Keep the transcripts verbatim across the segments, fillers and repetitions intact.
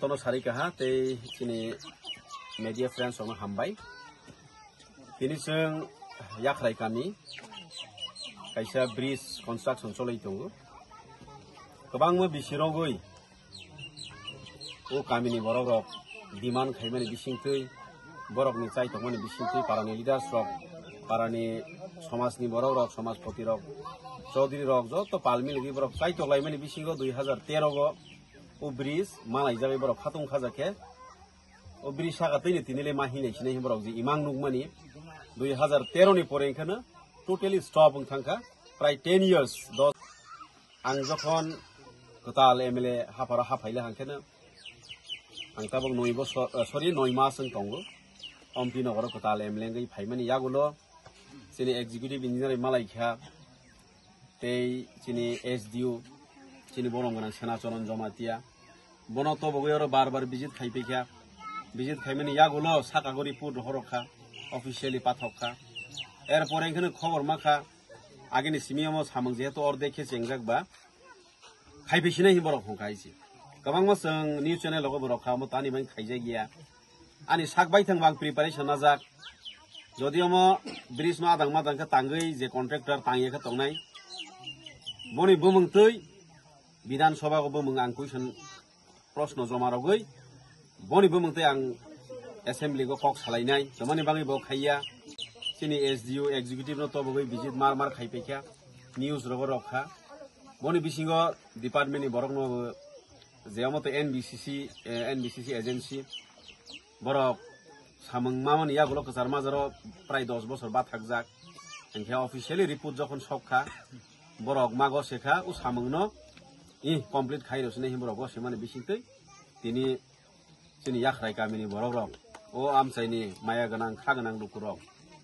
Tono sari kaha tei chini media friends rokno hambai. Tini chwng Yakhrai kami kaisa bridge construction cholwi tongo. Kwbangma bisi rogwi o kamini borok rok demand khaimani bisingtwi, borokni chai tongmani bisingtwi parani leaders rok, parani somajni borok rok, somajpoti rok, chaudhuri rok joto pal miligwi borok chai toklaimani bisingo dui hazar tero go o bridge malaijagwi borok khatung khajakhe o bridge saka twini tinile ma hinai sinai borok je imang nukmani dui hazar tero ni pore enkheno totally stop wng thangkha prai ten years dos. Ang jokhon kwtal M L A hapharo haphaile hangkheno ang tabok noi bosor, eh, sorry, noi mas wng tongo. Ompi nogoro kwtal M L A wngwi phaimani yagulo chini executive engineer malaikha tei chini S D O chini borom gwnang Senacharan Jamatia. Bono tobogwi oro bar bar visit khaipaikha. Visit khaimani yagulo sakagori report rohorokha, officially pathokha. Erpore enkheno khobor makha, agini simi omo samung jehetu ordek khe chengjak ba, khaiphai sinai hin borok hongkha hai se. Kwbangma chwng news channel rogo bo rokha, omo tani bai khaijak ya. Ani sak bai thang bang preparation najak. Jodi omo bridge no adang madang khe tangwi je contractor tangya khe tongnai. Boni bumung twi Bidhan Sabha o bumung ang question proshno joma rogwi boni bumung tei ang assembly go kok salainai, tomani bagwi bo khaiya. Chini S D O executive no tobogwi visit mar mar khaipaikha, news rogo rokha. Boni bisingo department ni borok no je omo to N B C C, eh, N B C C agency borok samung mamani yagulo kwchar majaro prai dos bosor bathakjak. Hinkhe officially report jokhon sokha, borok mago sekha o samungno, ih, complete khai rw sinai hin borok go semani bisingtwi tini chini Yakhrai kamini borok rok, o amchaini maya gwnang kha gwnang lukurok,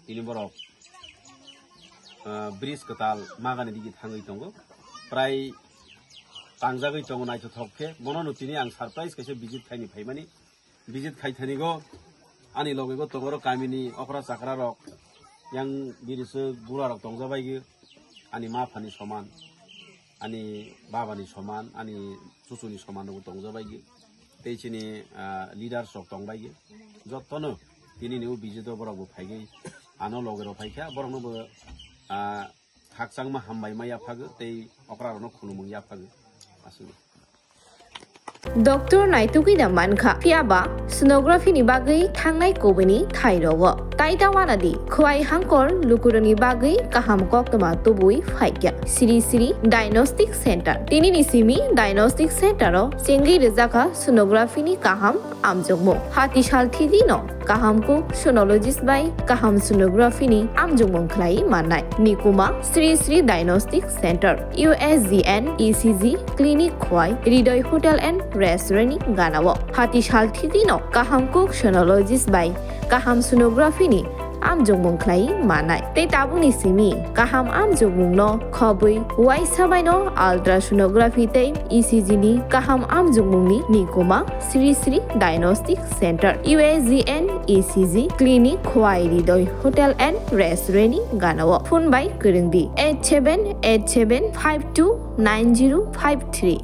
tini borok, ah, bridge kwtal magani digi thangwi tongo, prai tangjagwi tongo naithothok khe. Bono no tini ang surprise kaisa visit khaini phaimani. Visit khaithanigo ani logego tongoro kamini okra chakra rok, yang biriswk bura rok tongjabaigi, ani ma phani soman, ani baba ni soman, ani chuchu ni soman rok tongjabaigi, tei chini, ah, leaders rok tongbaigi. Jotono tini ni o visit o borok bo phaigwi ano loge rok phaikha, borok no bo, ah, khakchangma hambai ma yaphago tei okra rok no khulumung yaphago. Aswk. Doctor naitugwi da mankha, phiyaba sonography ni bagwi thangnai kubuni thai rogo. Tai ta wana di, khwai hangkor lukurokni bagwi kaham koktwma tubui phaikya. Sri Sri Diagnostic Center. Tini ni simi Diagnostic Center o chengwi rwjakha sonography ni kaham amjokmung. Hati sal thidi no kaham kuk sonologist bai kaham sonography ni amjokmung khlai mannai. Nikuma Sri Sri Diagnostic Center, U S G N E C G clinic khwai Hridoy Hotel and Restaurant ni ganao. Hati sal thidi no kaham kuk sonologist bai kaham sonography ni amjokmung khlai mannai. Tei tabukni simi kaham amjokmung no khobwi uaisa bai no ultrasonography tei E C G ni kaham amjokmung ni nikuma Sri Sri Diagnostic Center, U S G N E C G clinic khwai Hridoy Hotel and Restaurant ni ganao. Phone bai kwrwng di eight seven eight seven five two nine zero five three.